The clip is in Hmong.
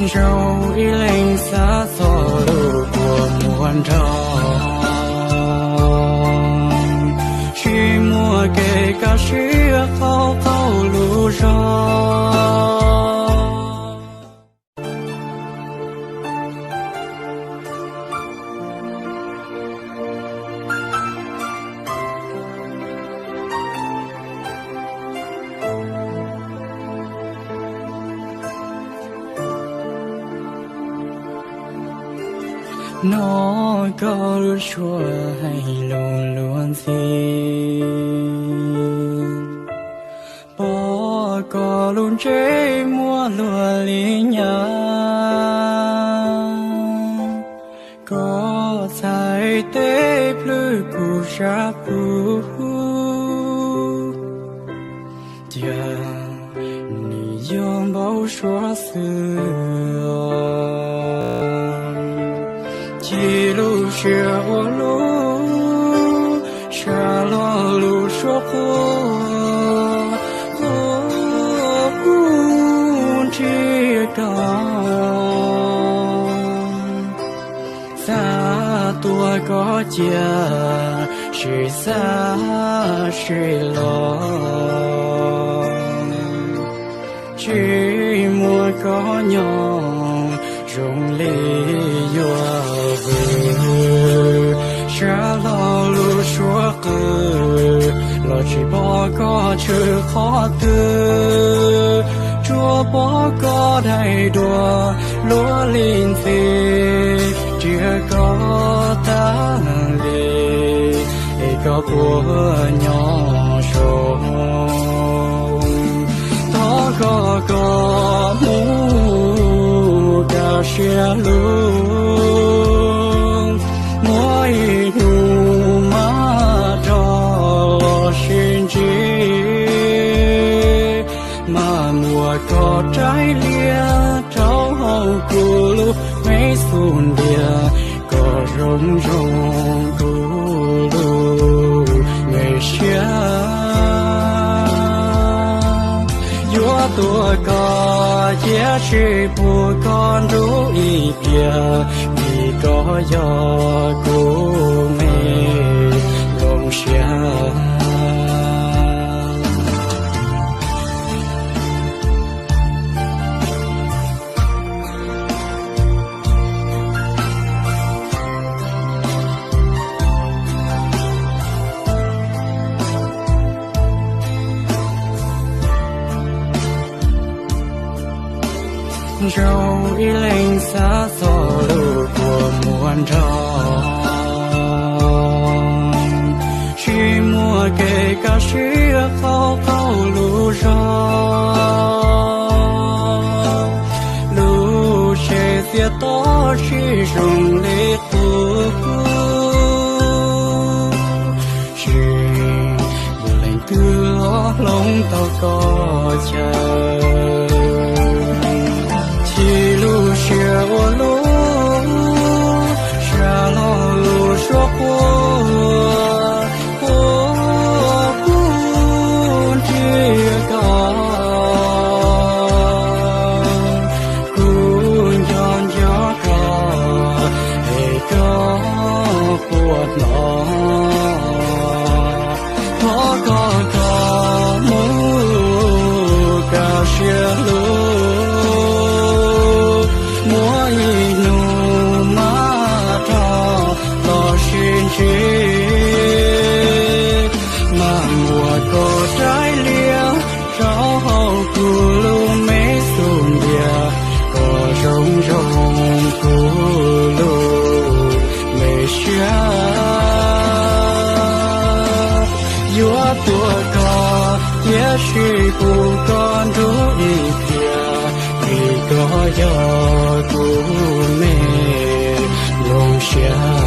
Zoo ib leeg xav txog lub kua muag nrog, tsis muaj kev kaj siab qhov qaug lub zog. Hnov koj lub suab hais lus luag ntxhi, pom koj lub ntsej muag luag li nyab. Koj txhais tes plhws kuv sab pug, cia nws yog npau suav xwb. Ci lub siab ua lub sab lo lus suab quaj, quaj nrhiav koj. Xav tuav koj cia, sim xav sim los, tsis muaj koj nyob zoo li yuav vwm. Sab lo lus suab qw los tsis pom koj tshwm qhov twg, tsuas pom koj daim duab luag li ntxhi, nrhiav koj tag li, es koj puas nyob zoo. Thov koj kom mus kaj siab lug, muaj ib hnub maj rog los sib ntsib, maj muab koj raws li rau hauv kuv lub me xub ntiag, kom zoo zoo kuv lub me siab. Yuav tuav koj cia, tsis pub koj nrug ib pliag, vim koj yog kuv me nplooj siab. Zoo ib leeg xav txog lub kua muag nrog, tsis muaj kev kaj siab qhov qaug lub zog. Lub tsev txias to tsis zoo li qub, tsis muaj leej twg los hloov tau koj chaw. Ci lub siab ua lub sab lo lus suab quaj, quaj nrhiav koj. Kuv nco nco koj, es koj puas hnov. Thov koj kom mus kaj siab lug, muaj ib hnub maj rog los sib ntsib, maj muab koj raws li rau hauv kuv lub me xub ntiag, kom zoo zoo kuv lub me siab. Yuav tuav koj cia, tsis pub koj nrug ib pliag, vim koj yog kuv me nplooj siab.